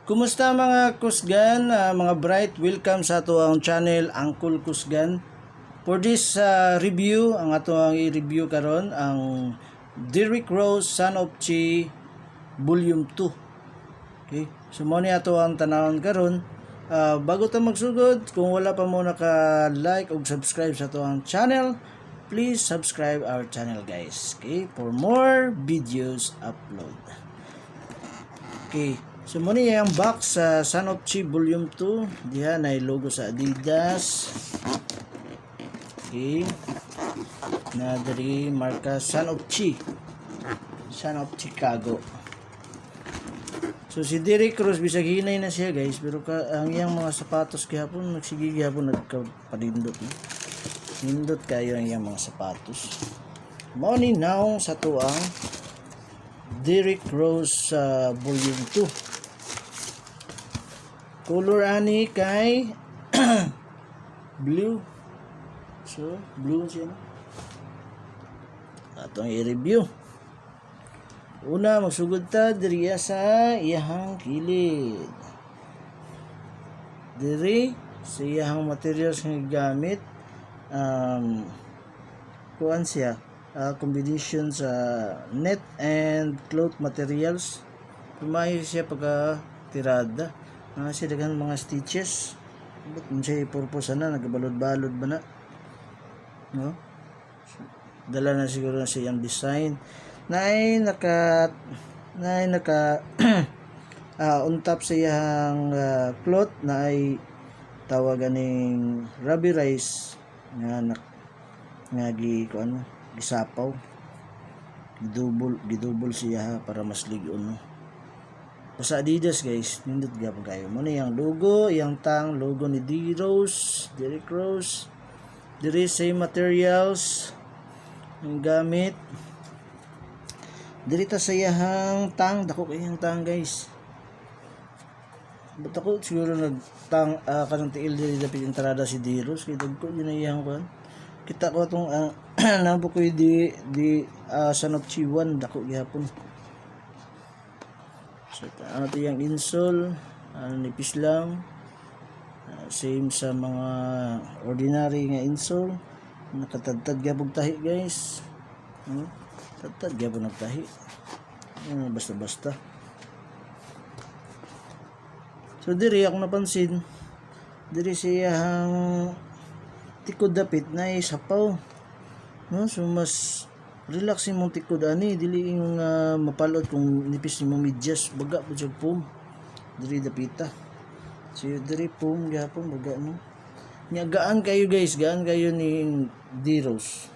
Kumusta, mga kusgan, mga bright? Welcome sa ato ang channel, Uncle Kusgan. For this review, ang ato ang i-review karon ang Derrick Rose Son of Chi Volume 2. Okay? So mo ni ato ang tanawon karon. Bago ta magsugod, kung wala pa mo naka-like o subscribe sa ato ang channel, please subscribe our channel, guys. Okay? For more videos upload. Okay. So mo ni ang box sa Son of Chi Volume 2. Diha na logo sa Adidas. Okay. Na diri marka Son of Chi. Son of Chicago. So si Derrick Rose, bisag hinay na siya, guys, pero ang iyang mga sapatos gihapon nagsige gihapon nagkapanindot, no? Nindot kayo ang iyang mga sapatos. Mao ni naong sa tuang Derrick Rose sa Volume 2. Color ani kay blue. So, blue siya, no? Atong i-review. Una, magsugod ta diri sa iyahang kilid. Diri sa iyahang materials nga gigamit, kuan siya, combination sa net and cloth materials. Pumayo siya pagka tirada. Mga siya daghan mga stitches. But siya purpose na nagabalod-balod ba na? No? Dala na siguro na sa iyang design. Naay naka on top sa iyang cloth na ay tawag aning rubberized nga nak nga gi ko ano, gisapaw, gidubol gidubol siya ha, para mas lig-on, no? Basta Adidas, guys, nindot gyapon kayo. Mo na yung logo, yung tang logo ni D Rose, Derrick Rose. Diri same materials ang gamit. Diri ta sa iyahang tang, dako kay iyang tang, guys. Ba't ako siguro nagtang kanang tiil diri dapit entrada si D Rose kay dagko yun na iyang kuan. Kita ko atong nabo ko di di Son of Chi 1, dako gihapon. So ano to yung insole, ano, nipis lang. Same sa mga ordinary nga insole. Nakatadtad gyapon tahi, guys. No? Tadtad gyapon nagtahi. Basta-basta. So diri ako napansin, diri siya ang tikod dapit na sapaw. No? So mas relax imong tikod ani, dili imong mapalot kung nipis nimong medyas, baga pud siya foam. Diri dapita. So diri foam gihapon baga, no. Nya gaan kayo, guys, gaan kayo ni D-Rose.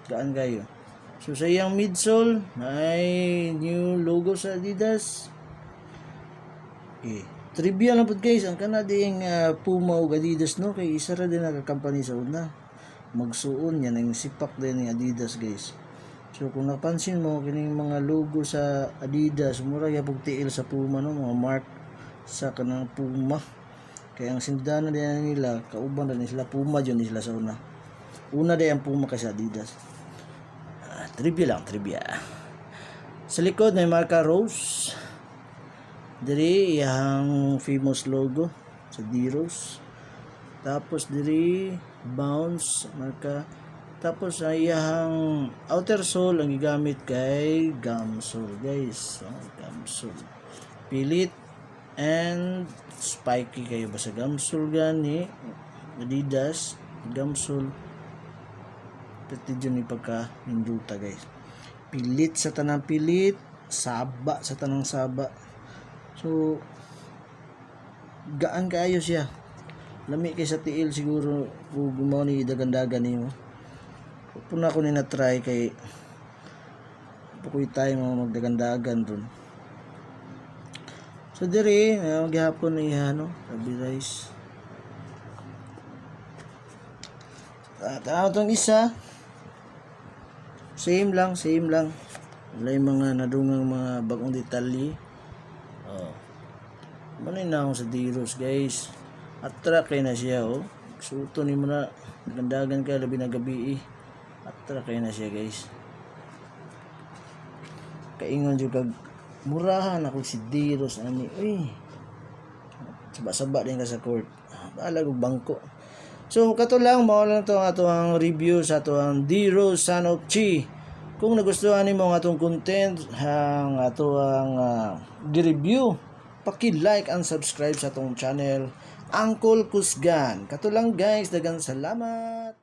Gaan kayo. So sa iyang midsole ay new logo sa Adidas. Okay. Trivia lang pud, guys, ang kana ding Puma ug Adidas, no, kay isa ra din naka company sa una. Magsuon yan ang sipak din ni Adidas, guys. So kung napansin mo kining mga logo sa Adidas, mura gyapon tiil sa Puma, no, mga mark sa kanang Puma. Kaya ang sindana din nila, kauban na sila Puma jud ni sila sa una. Una day ang Puma kaysa Adidas. Trivia lang, trivia. Sa likod may marka Rose. Diri iyang famous logo sa D-Rose. Tapos diri bounce marka. Tapos ang iyang outer sole ang gigamit kay Gamsol, guys. Oh, Gamsol. Pilit and spiky kayo ba sa Gamsol gani Adidas Gamsol, pati dyan ni pagka ninduta, guys. Pilit sa tanang pilit, saba sa tanang saba. So gaan kaayo siya, lami kay sa tiil. Siguro kung gumawa ni dagandagan nimo po na ako ni na try kay pukoy tayo mga magdagandagan ron. So diri gihapon ni ano, rice. Tanaw tong isa. Same lang, same lang. Wala yung mga nadungang mga bagong detalye. Oh. Manay na ako sa D-Rose, guys. Attract kay na siya, oh. Suto ni mo na dagandagan ka labi na gabi eh. Attract kay na siya, guys. Kaingon jud kag murahan ako si D-Rose ani. Uy. Saba-saba din ka sa court. Bahala og bangko. So kato lang, mao lang to ang ato ang review sa ato ang D-Rose Son of Chi. Kung nagustuhan nimo ang atong content, ang ato ang gi-review, paki-like and subscribe sa atong channel, Uncle Kusgan. Kato lang, guys, daghang salamat.